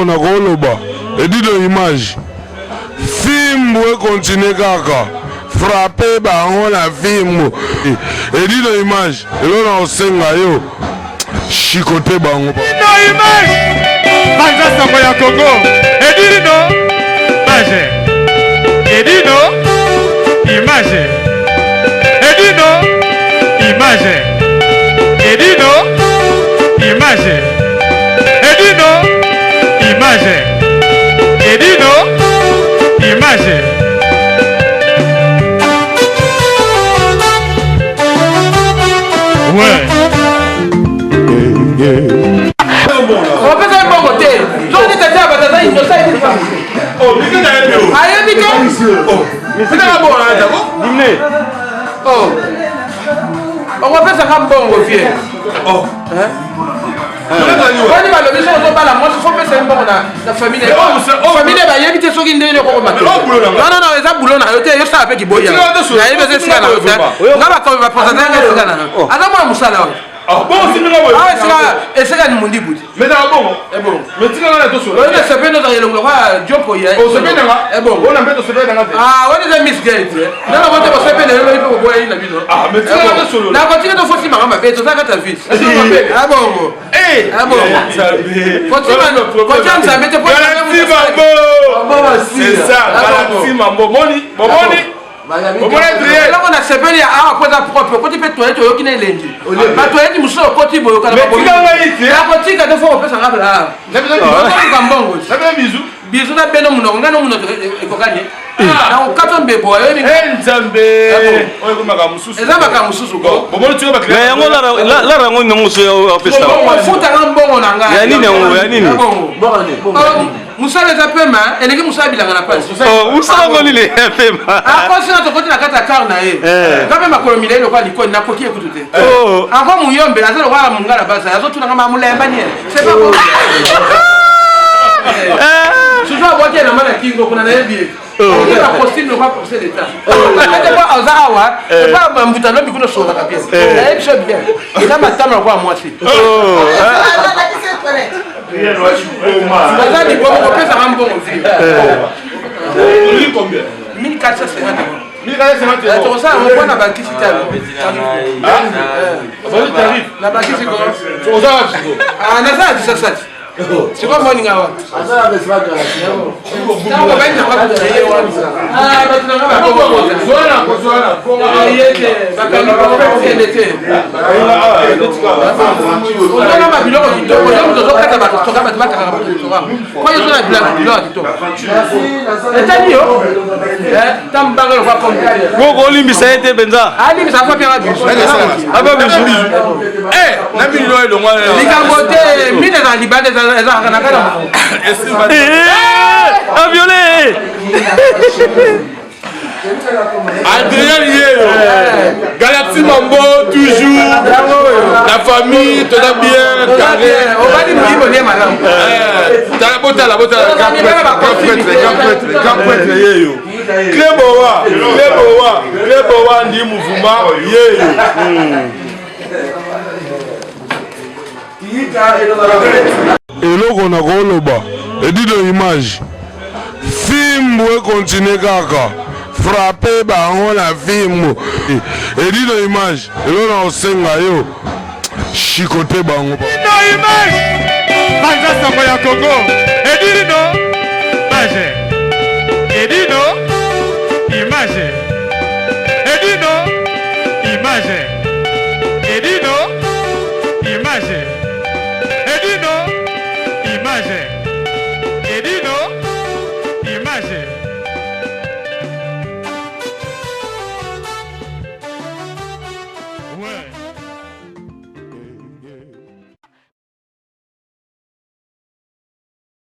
Nakoloba edido image fimbu ekontinue kaka frappe bango na fimbu edido image elo na kosenga yo chikote bango. Edino image banza sango ya Congo. Edino image. Edino image. Edino image. Edino image. Edino image. Edino image. Ouais. Opesa ye mbongo te soki nde tata ya bato aza innocent, ayebi likambo, ayebi te. Oh. Okopesaka mbongo vie wani, balobi soki ozobala mwasi, faut pesa ye mbongo na famille. Famille bayebi te soki ndenge okokoma. Non, non, eza bulo na yo te, yosala mpe kiboya. Nayebi eza esika na yo te, nga baprésente nga esika na yo, aza mwana mosala oyo. Awa esika ni mundi buti. Oyo na sepeni ozala elongo lokola joko ya ebongo. Wana eza Miss Gate, nana bote bosepeni elobaki mpe koboya na bino. Nakotika tofosimaka mabe, toza kati ya vite. Abongo, abongo, kotia Nzambe te. C'est ça, Galaxy Mambo. Moni, bomoni. Eloko na sepeli ya awa po eza propre. Okoti mpe toilette, oyoki na elengi. Batoilette mosusu okoti boye, nakotika te, faut kopesanga oka mbongo. Bizu na beno monoko, ngai no monoko ekokani nakokata mbebo. Oyebi. Nzambe, oyo makambo mosusu. Eza makambo mosusu ko. Mais yango lara yango nango so apesa. Ofutanga mbongo na ngai. Ya nini yango? Ya nini? Mosala eza pema, eleki mosala bilanga na pasi. Mosala ngo nini ya pema? Akosina, tokoti na kati ya car na ye, nga mpe makolo milai lokola likoni, nakoki ekutu te. Encore muyombe aza lokola mongala basa, azotunanga ma mulemba nie, c'est pas bon. Susu abwaki elamba na kingo kuna, nayebi ye ba costume lokola conseil d'état ate po aza awa epa mbuta lobi kuna, osololaka bien, nayebi so bien, eza matama lokola mwasi. Naza libongo, kopesaka mbongo vie 1450. Tokosala yango mpona bakisi te, na bakisi naza na disasati. Sikoyo moninga wapi? Ntango bayi nanga ye wana, bato nanga ye te, bakangi kende te. Ozona babiloko kitoko, oza moto ozokata barestaurant, bato bakangaka barestaurant po yo ozona biloko ya kitoko. Etali yo ta mbanga lokwa pomme de terre. Koko olimbisa ye te mpenza. Alimbisa afo apianga biso. Ape bisu. Likambo te, mine eza libanda, ezalaka na kati. Aviole. Adrien Yeyo, Galaxy Mambo, toujours la famille, toza bien carré. Obali moyibo nie malamu. Tala, botala, botala, grand prêtre, grand prêtre, grand prêtre, grand prêtre Yeyo. Cléboa, Cléboa, Cléboa ndi mouvement Yeyo. Eloko nakoloba, edido image fimbu ekontinue kaka frappe bango na fimbu. Edido image elo na kosenga yo chikote bango. Edino image banza sango ya Congo. Edino image. Edino image. Edino image. Edino image. Edino image.